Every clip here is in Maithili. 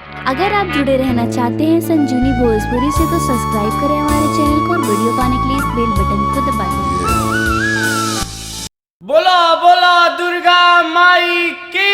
अगर आप जुड़े रहना चाहते हैं संजीवनी भोजपुरी से तो सब्सक्राइब करें हमारे चैनल को और वीडियो पाने के लिए इस बेल बटन को दबा दें। बोला बोला दुर्गा माई की।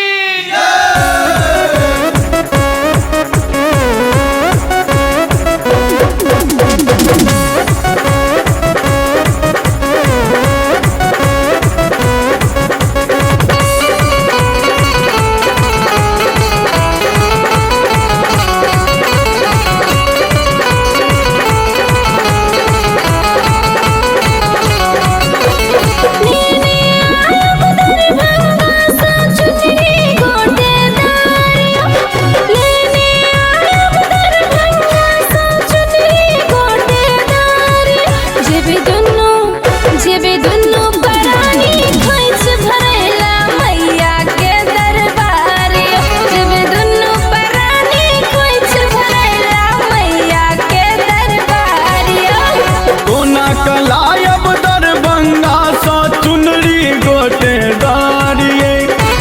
कलायब दरभंगा सा चुनरी गोटेदारिये,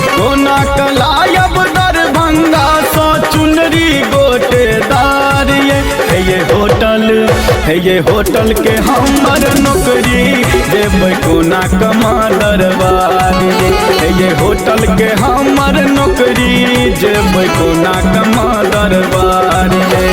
कोना कलायब दरभंगा सा चुनरी गोटेदारिये। हे ये होटल, हे ये होटल के हमर नौकरी देबै कोना कमा दरबारिये। हे ये होटल के हमर नौकरी जेबै कोना कमा दरबारिये।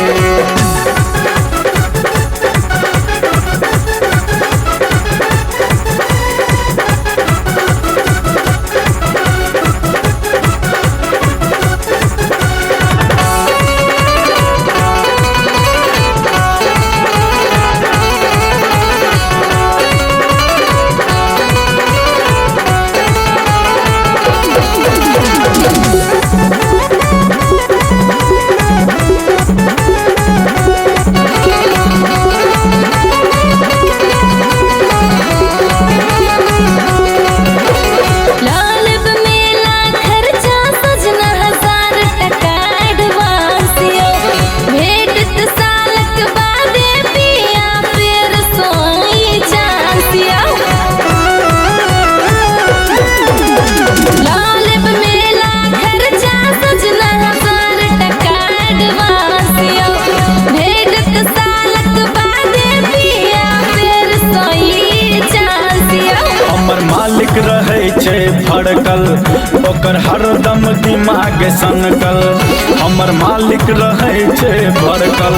मालिक रहे छे फड़कल, ओकर हरदम दिमाग सनकल। हमर मालिक रहे छे फड़कल,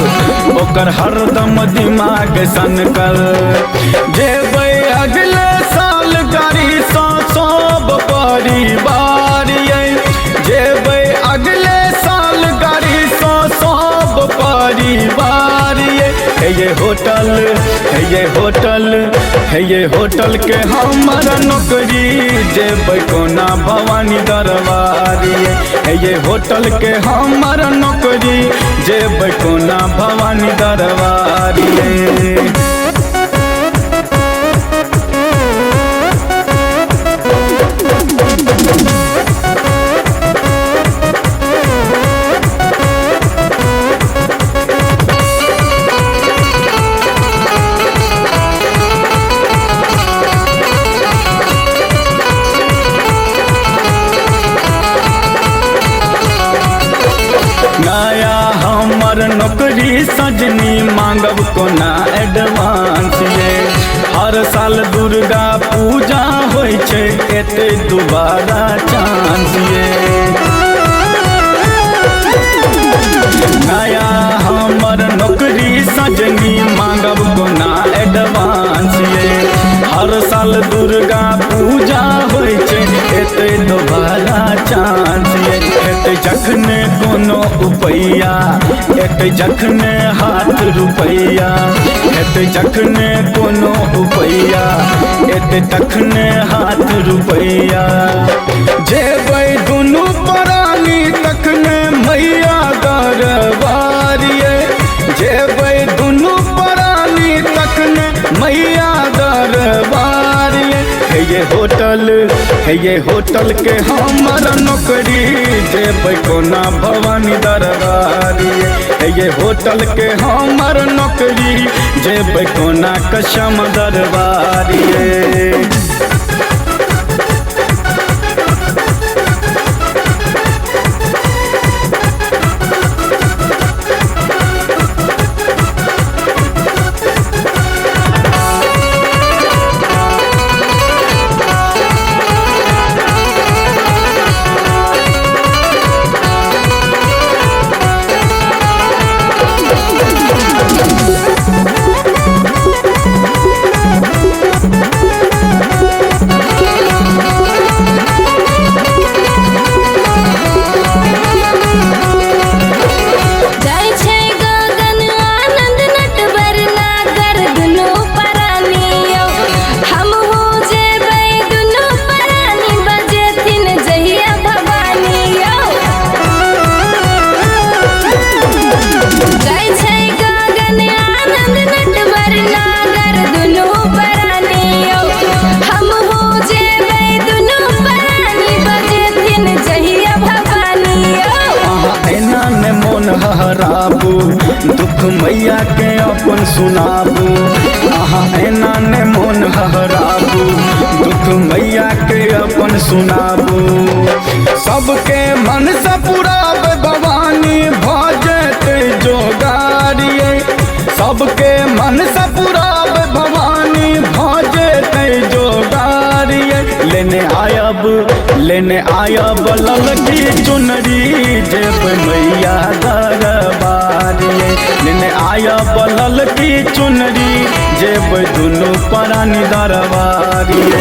ओकर हरदम दिमाग सनकल। जेबै अगले साल गाड़ी सँ सब परिवार यै, जेबै अगले साल गाड़ी सँ सब परिवार यै। हे ये होटल, हे ये होटल, हे ये होटल के हमर नौकरी जेबै कोना भवानी दरबारिये। हे ये होटल के हमर नौकरी जेबै कोना भवानी दरबारिये। नया हमर नौकरी सजनी मांगब कोना एडवांस ये। हर साल दुर्गा पूजा होइ छै एते दोबारा चांस ये। नया हमर नौकरी सजनी मांगब कोना एडवांस ये। हर साल दुर्गा पूजा होइ छै एते दोबारा चांस ये। एते जखने कोनो उपैया, एते जखने हाथ रुपैया, एते जखने कोनो उपैया, एते तखने हाथ रुपैया। जेबै दुनू प्राणी तखने मैया दरबारिये, जेबै दुनू प्राणी तखने मैया दरबारिये। हे ये होटल, हे ये होटल के हमर नौकरी जेबै कोना भवानी दरबारिये। हे ये होटल के हमर नौकरी जेबै कोना कसम दरबारिये। मोन हहराबू, दुख मैया के अपन सुनाबू। अहाँ एना ने मोन हहराबू, दुख मैया के अपन सुनाबू। सबके मन से पुराबे भवानी भजते जोगारिये। सबके मन से पुराबे भवानी भजते जोगारिये। लेने आयब, लेने आयब ललकी चुनरी जेब मैया दरबारिये। लेने आयब ललकी चुनरी जेब दुनू परानी दरबारिये।